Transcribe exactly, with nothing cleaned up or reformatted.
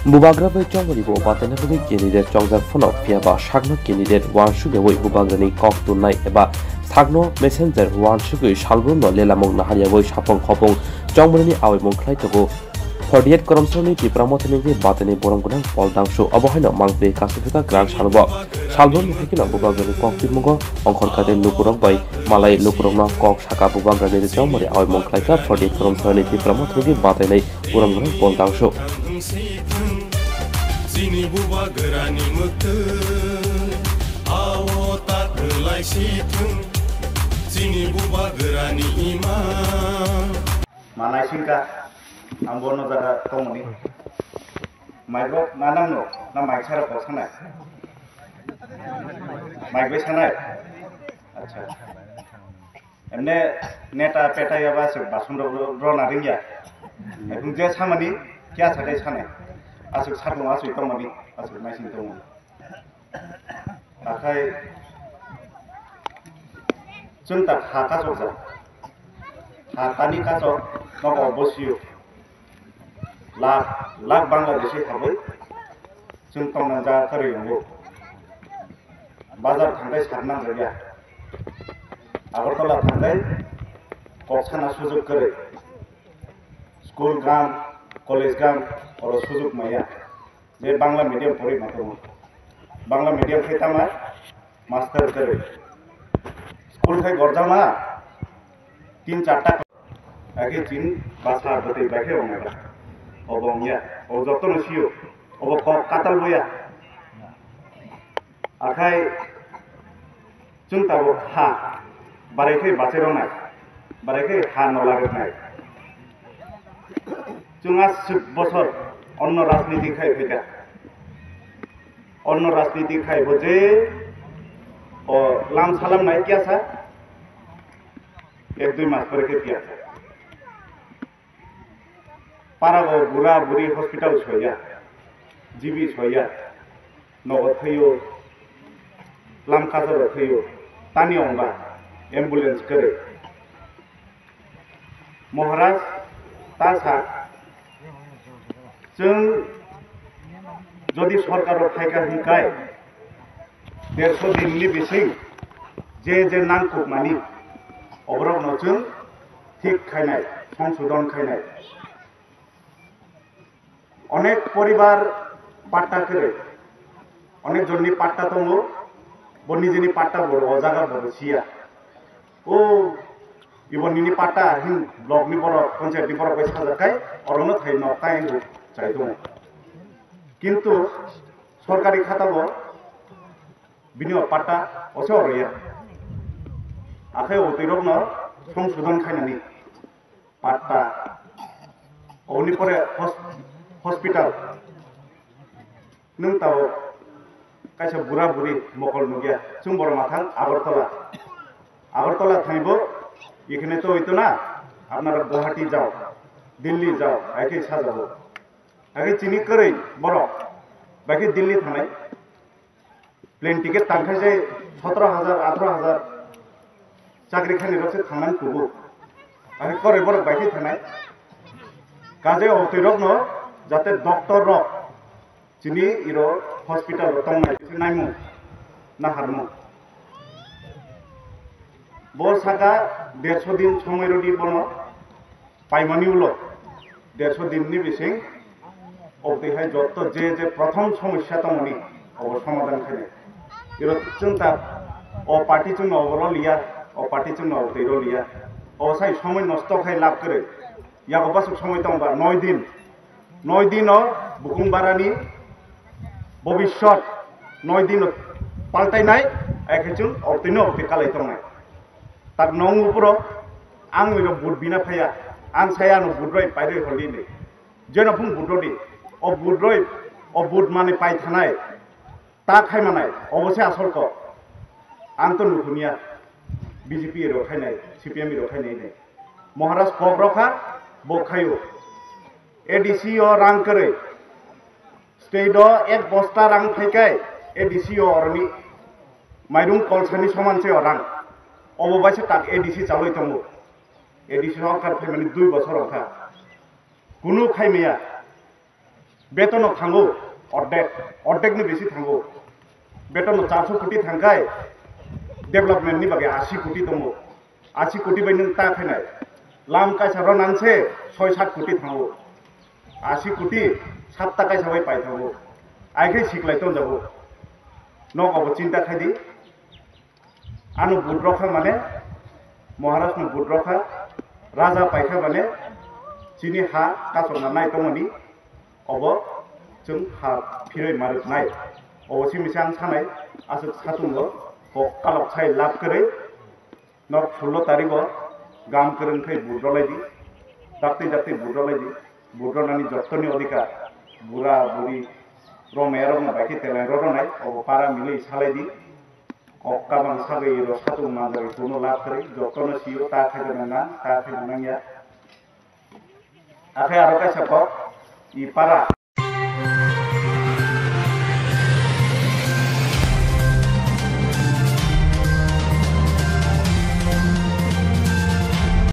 Bubagra bai chongmani bo bataina bagwi candidate chongjak phano, phiya ba sakno candidate uansuk yaui bubagrani kok tonnai eba sakno messenger uansugwi salbrumno lelamung nahar yaui sapung khopung chongmani aoimung khlai tongo. Forty-eight Koromsaroni Tipra Mothani wngwi bataini borom gwnang Pol Dangsu, obo haino mangpli kasu phuta kwran salo bo. Salbrumni haikhe no bubagrani kok twimungo ongkhor kate lukurok bai malai lukurokno kok saka bubagrani rwchapmani aoimung khlaikha forty-eight Koromsaroni Tipra Mothani wngwi batainai borom gwnang Pol Dangsu. Chini bubagrani mwktwi, ao ta kwlai si thung. Chini bubagrani ima. Malai singka, ang bono jaga tongmani. Mic rok ma nang no, na mic sara kok sanai? Mic bai sanai? Acha. Emne neta peta ya ba se bason rok ro na ring ya. Ekung je samani kya sakai sanai. Asuk sakung asuk tongmani, asuk naising tongmani. Akhai chwng tak ha kachokjak. Ha tani kachok nogo bosio. Lakh, lakh Bangladeshi habwi chwng tongnang jaga kwrwi wngo. Bazar thangkhai sar nang jakya. Agartala thangkhai kok sana sujok kwrwi. School gam, college gam, oro sujok maya. Je Bangla medium pori ma tongo. Bangla medium khe tama master kwrwi. School khe gorjama tin charta. Akhe chin basa bwtwi bai khe wngnai ba. Obo wngya. Obo jotono sio. Obo kok katal boya. Akhai chwng tabuk ha, barai khe bachai rwnai, barai khe ha no lagirnai. Chwng aswk bosor onno rajniti khai phaikha. Onno rajniti khai bo je o lam salam nai kiyasa, ek dui mas pore khe kiyasa. Parago bura buri hospital soya, G B soya, nogo thwiyo, lam kacharo thwiyo, tani ongba ambulance kwrwi. Maharaj ta sa, chwng jodi sorkaro phaikha hinkai, derso dinni bising je je nangkukmani oborokno chwng thik khainai, songsodon khainai. Onek poribar patta kwrwi, onek jonni patta tongo, bo nijini patta bo o jaga bo siya. O ibo nini patta hin block ni borok, panchayat ni borok bai sajak kai, orono thai nok tai hinwi chai tongo. Kintu sorkari khata bo bini o patta oso oroya. Akhai o twi rokno songsodon khainani patta. Oboni pore hos-, hospital. Nwng tabuk kaisa bura buri mokol nukya. Chwng borok mathang Agartala. Agartala thangbo, ekhane to oito na, apnara Guwahati jao, Delhi jao, hai khe sajago. Hai khe chini kwrwi borok, bai khe Delhi thangnai. Plane ticket tangkhe se sotro hajar, atharo hajar chakri khainai rok se thangnani kubu. Ani koroi borok bai khe thangnai. Kaje o twi rokno jate doctor rok chini iro hospital o tongnai se naimung, naharmung. Bo saka derso din somoi rwdi bono. Paimani ulo derso dinni bising obtwi hai jotto je je prothom somosya tongmani obo somadhan khainai. Iro chwng ta o party chwngno obo roliya, o party chwngno obtwi roliya. Obo sai somoi nosto khai lab kwrwi. Yago basuk somoi tongba noi din. Noi dino bukung barani bobiswt noi dino paltainai, hai khe chwng obtwino obtwi kalai tongnai. Tak nong upro ang iro vote bina phaiya, ang saya ano vote roi pairoi holi ni. Jeno phung vote rodi, o vote roi, o vote mani pai thanai, ta khai manai, obo se asol kok. Ang to nukhuniya, B J P iro khainai, C P M iro khainai ni. Maharaj kok rokha, bo khaio. A D C o rang kwrwi. State o ek bosta rang phaikai, A D C o oroni mairung kolsani soman se o rang. Obo bai se tak A D C chaloi tongo. A D C sorkar phaimani dui bosor wngkha. Kunu khaimaya. Betono thango ordek, ordek ni bisi thango. Betono charso koti thangkai, development ni bagwi asi koti tongo. Asi koti bai nwng ta khainai. Lam kaisa ro nang se soi sat koti thango. Asi koti satta kaisa bai pai thango. Ai khe siklai tonjago. Nok obo chinta khai di. Ano budrokha mane, Maharaj no budrokha, raja paikha mane, chini ha kasokna nai tongmani, obo chwng ha phiroi marwk nai. Obo simi se ang sanai, aswk satungo, kok kalok sai lab kwrwi, nok sullo tarigo, gam kwrwng khai budrolai di, dakti dakti budrolai di, budronani jottoni odhikar, bura buri, romaya rokno bai khe teleng rorwnai, obo para milwi salai di. Kok kabang sagwi iro satung manjagwi kuno lab kwrwi, jotono sio ta khaina nang, ta khaina nangya. Akhe aro kaisa kok, i para.